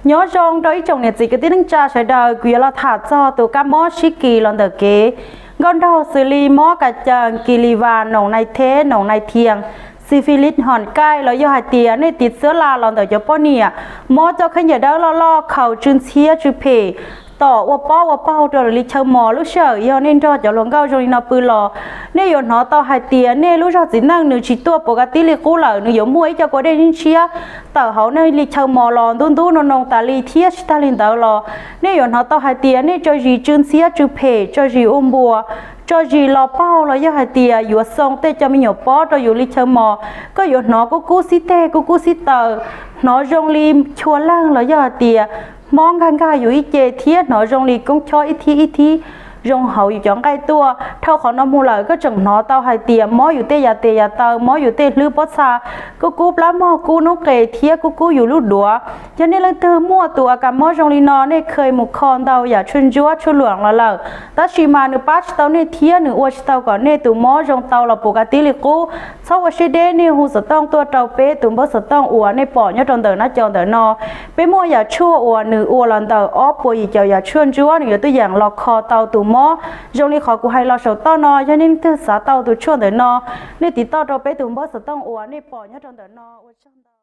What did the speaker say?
Nyob zoo rau ib tsoom niam txiv kwv tij neej tsa sawv daws, kuv yuav los tham txog tus kab mob sib kis los ntawm kev nkauj nraug xws li mob kas cees, kis li vas, noom nai theb, noom nai thias, xi fi lis, hom kaij los yog hais tias nej tiv txwb la los ntawm cov poj niam, mob coj khaub ncaws dawb loj loj, khaus tsw ntxhiab tsw phem, tom ua pob ua paug rau lwm li chaw mos. Lub sij hawm yog nej nrog cov hluas nkauj zoo li no pw los, nej yuav hnov tau hais tias nej lub zog txiv neej nws tsis tuaj puas ka tib li qub lawm, nws yuav muaj ib co kua dej ntshiab tawm hauv nej li chaw mos los ntub ntub noo noo tas li thiab. Tsis tag li ntawd los nej yuav hnov tau hais tias nej tso zis tsw ntxhiab tsw phem, tso zis ua npuas, tso zis los paug los yog hais tias yuav xoo tej cov me nyuam pob rau yus li chaw mos. Koj yuav hnov kub kub xib teg kub kub xib taw, hnov zoo li chua leeg los yog hais tias mob nkag nkag yus ib ce thiab hnov zoo li koob chob ib thib ib thib zoo hauv yus cov nqaij tuaj. Dhau qhov no mus lawm koj tseem hnov tau hais tias mob yus tej yav tes yav taw, mob yus tej hlwb pob txha, kub kub plab mog, kub noob qes thiab kub kub yus lub duav. Yog nej leej twg muaj tus a kas mob zoo li no, nej kha mus kho ntau yam tshuaj ntsuab tshuaj luam los lawm, tab sis mas nws pab tsis tau nej thiab nws ua tsis tau kom nej tus mob zoo tau los puas ka tib li qub. Txhob ua siab deb, nej hu xov tooj tuaj rau peb tus npawb xov tooj uas nej pom nyob rau ntawm nab co ntawm no. Peb muaj yam tshuaj uas nws ua los ntawm ob puas yim caum yam tshuaj ntsuab, nws yuav tuaj yeem los kho tau tus mob zoo li qhov kuv hais los saum toj no. Yog nej leej twg xav tau tus tshuaj ntawm no, nej tiv toj rau peb tus npawb xov tooj uas nej pom nyob rau ntawm no. Ua tsaug ntau.